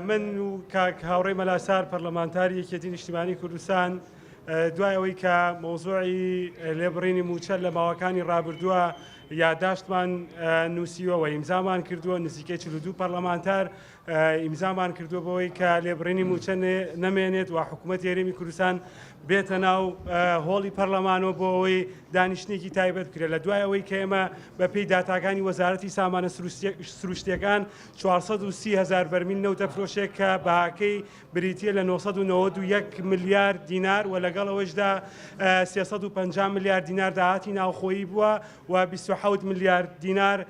من و کاک هاوڕێی مەلاسار پەرلەمانتاری یەکێتی نیشتیمانی کوردستان دوای ئەوەی کە مەوزوعی لێبڕینی مووچە لە ماوەکانی ڕابردووە یاداشتمان نووسیوە و ئیمزامان کردووە نزیکەی 42 پەرلەمانتار ئیمزامان کردووە بەوەی کە لێبڕینی مووچە نەمێنێت و حکوومەتی هەرێمی کوردستان بێتە ناو هۆڵی پەرلەمانەوە بۆ ئەوەی دانیشتنێکی تایبەت بکرێت لە دوای ئەوەی کە ئێمە بەپێی داتاکانی وەزارەتی سامانە سروشتیەکان 430 هزار بەرمیل نەوت دەفرۆشێت کە بەهاکەی بریتیە لە 991 ملیار دینار و لەگەڵ ئەوەشدا 350 ملیار دینار داهاتی ناوخۆیی بووە و 27 ملیار دینار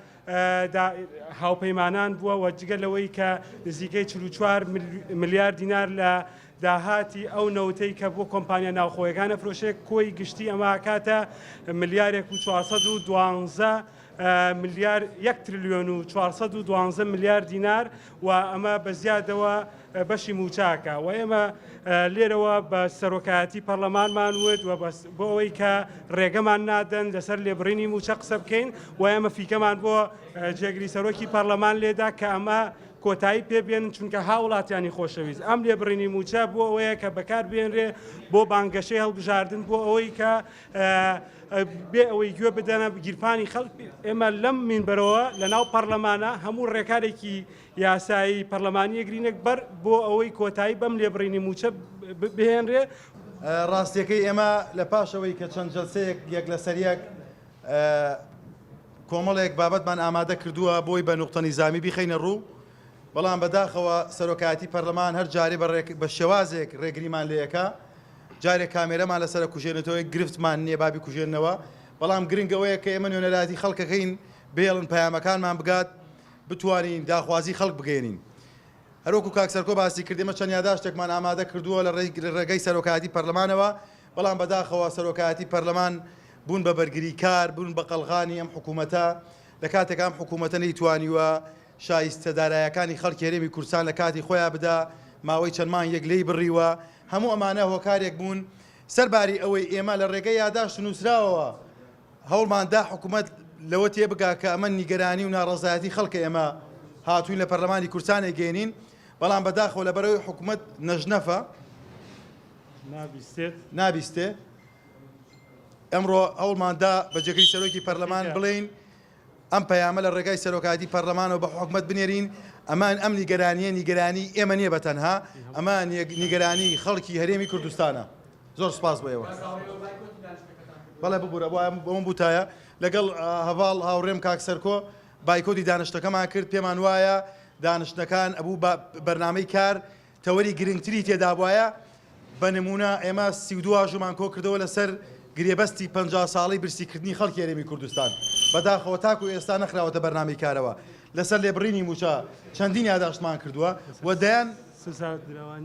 هاوپەیمانان بووە و جگە لەوەی کە نزیکەی 44 ملیار دینار لە داهاتی ئەو نەوتەی کە بۆ کۆمپانیا ناوخۆیەکان ئەفرۆشێت کۆی گشتی ئەمە ئەکاتە ملیارێک و 412 ملیار یەک ترلیۆن و 412 ملیار دینار و ئەمە بە زیادەوە بەشی موچاکە و ئێمە لێرەوە بە سەرۆکایەتی پەرلەمانمان وت و بەس بۆ ئەوەی کە ڕێگەمان نادەن لەسەر لێبڕینی موچە قسە بکەین و ئێمە فیکەمان بۆ جێگری سەرۆکی پەرلەمان لێدا کە ئەمە کۆتایی پێ بێنن چونکە هاوڵاتیانی خۆشەویست ئەم لێبڕینی موچە بۆ ئەوەیە کە بەکار بێنرێ بۆ بانگەشەی هەڵبژاردن بۆ ئەوەی کە بێ ئەوەی گوێ بدەنە گیرفانی خەڵک ئێمە لەم مینبەرەوە لە ناو پەرلەمانە هەموو ڕێکارێکی یاسایی پەرلەمانی یەگرینێک بەر بۆ ئەوەی کۆتایی بەم لێبڕینی موچە بهێنرێ. ڕاستیەکەی ئێمە لە پاشەوەی کە چەند جەلسەیەک یەک لەسەر یەک کۆمەڵێک بابەتمان ئامادە کردووە بۆی بە نوقتە نیزامی بیخەینە ڕوو، بەڵام بەداخەوە سەرۆکایەتی پەرلەمان هەر جارێ بە شێوازێک ڕێگریمان لێ ئەکا، جارێک کامێرەمان لەسەر ئەکوژێنێتەوە، گرفتمان نییە با بیکوژێننەوە، بەڵام گرنگ ئەوەیە کە ئێمە نوێنەرایەتی خەڵکەکەین، بهێڵن پەیامەکانمان بگات، بتوانین داخوازی خەڵک بگەیەنین. هەروەکو کاک سەرکۆ باسی کرد ئێمە چەند یاداشتێکمان ئامادە کردووە لە ڕێگەی سەرۆکایەتی پەرلەمانەوە، بەڵام بەداخەوە سەرۆکایەتی پەرلەمان بوون بە بەرگریکار، بوون بە قەڵغانی ئەم حکوومەتە، لە کاتێکا ئەم حکوومەتە نەیتوانیوە شایستە دارایەکانی خەڵکی هەرێمی کوردستان لە کاتی خۆیا بدا، ماوەی چەند مانگێک لێی بڕیوە، هەموو ئەمانە هۆکارێک بوون، سەرباری ئەوەی ئێمە لە ڕێگەی یاداشت نووسراوەوە هەوڵمان دا حکوومەت لەوە تێبگا کە ئەمە نیگەرانی و ناڕەزایەتی خەڵکە ئێمە هاتووین لە پەرلەمانی کوردستان ئەیگەیەنین، بەڵام بەداخەوە لەبەرئەوەی حکوومەت نەژنەفە، نابیستێت. نابیستێ. ئەمڕۆ هەوڵمان دا بە جێگری سەرۆکی پەرلەمان بڵێین ئەم پەیامە لە ڕێگای سەرۆکایەتی پەرلەمانەوە بە حکومەت بنێرین، ئەمە ئەم نیگەرانییە نیگەرانی ئێمە نییە بە تەنها، ئەمە نیگەرانی خەڵکی هەرێمی کوردستانە. زۆر سوپاس بۆ ئێوە. بەڵێ ببورە بۆم بوتایە لەگەڵ هەڤاڵ هاوڕێم کاک سەرکۆ بایکۆتی دانیشتنەکەمان کرد، پێمان وایە دانیشتنەکان ئەبوو بەرنامەی کار تەوەری گرنگتری تێدابوایە، بە نموونە ئێمە 32 واژۆمان کۆکردەوە لەسەر گرێبەستی 50 ساڵەی برسیکردنی خەڵکی هەرێمی کوردستان، بەداخەوە تاکو ئێستا نەخراوەتە بەرنامەی کارەوە، لەسەر لێبڕینی مووچە چەندین یاداشتمان کردووە و دەیان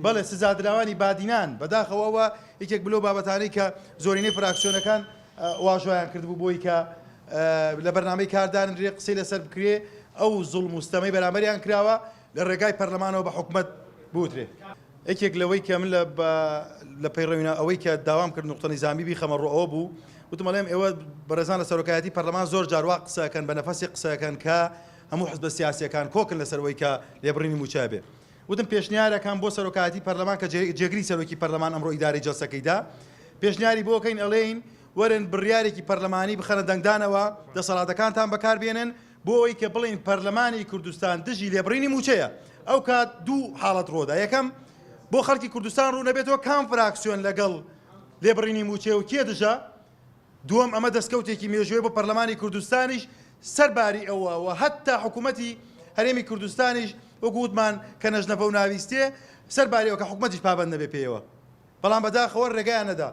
بەڵێ سزادراوانی بادینان، بەداخەوە ئەوە یەکێک بوو لەو بابەتانەی کە زۆرینەی فراکسیۆنەکان واژۆیان کردبوو بۆی کە لە بەرنامەی کار دانرێ قسەی لەسەر بکرێ، ئەو زوڵم و ستەمەی بەرامبەریان کراوە. لە ڕێگای پەرلەمانەوە بە حکومەت بوترێ. یەکێک لەوەی کە من لە لە پەیڕەوینا ئەوەی کە داوام کرد نوقتە نیزامی بیخەمە ڕوو ئەوە بوو وتم ئەڵێم ئێوە بەڕێزان لە سەرۆکایەتی پەرلەمان زۆر جار وا قسە ئەکەن بە نەفەسێک قسە ئەکەن کە هەموو حزبە سیاسیەکان کۆکن لەسەر ئەوەی کە لێبڕینی مووچە بێ وتم پێشنیارەکەم بۆ سەرۆکایەتی پەرلەمان کە جێگری سەرۆکی پەرلەمان ئەمڕۆ ئیدارەی جەلسەکەی دا پێشنیاری بۆ کەین ئەڵێین وەرن بڕیارێکی پەرلەمانی بخەنە دەنگدانەوە دەسەڵاتەکانتان بەکاربێنن بۆ ئەوەی کە بڵێین پەرلەمانی کوردستان دژی لێبڕینی مووچەیە، ئەو کات دوو حاڵەت ڕوودا، یەکەم، بۆ خەڵکی کوردستان ڕوون نەبێتەوە کام فراکسیۆن لەگەڵ لێبڕینی مووچەیە و کێ دژە، دووەم، ئەمە دەستکەوتێکی مێژوویە بۆ پەرلەمانی کوردستانیش سەرباری ئەوە و هەتا حکوومەتی هەرێمی کوردستانیش وەکو وتمان کە نەژنەفە و ناویستێ سەرباری ئەوە کە حکوومەتیش پابەند نەبێ پێیەوە، بەڵام بەداخەوە ڕێگایان نەدا.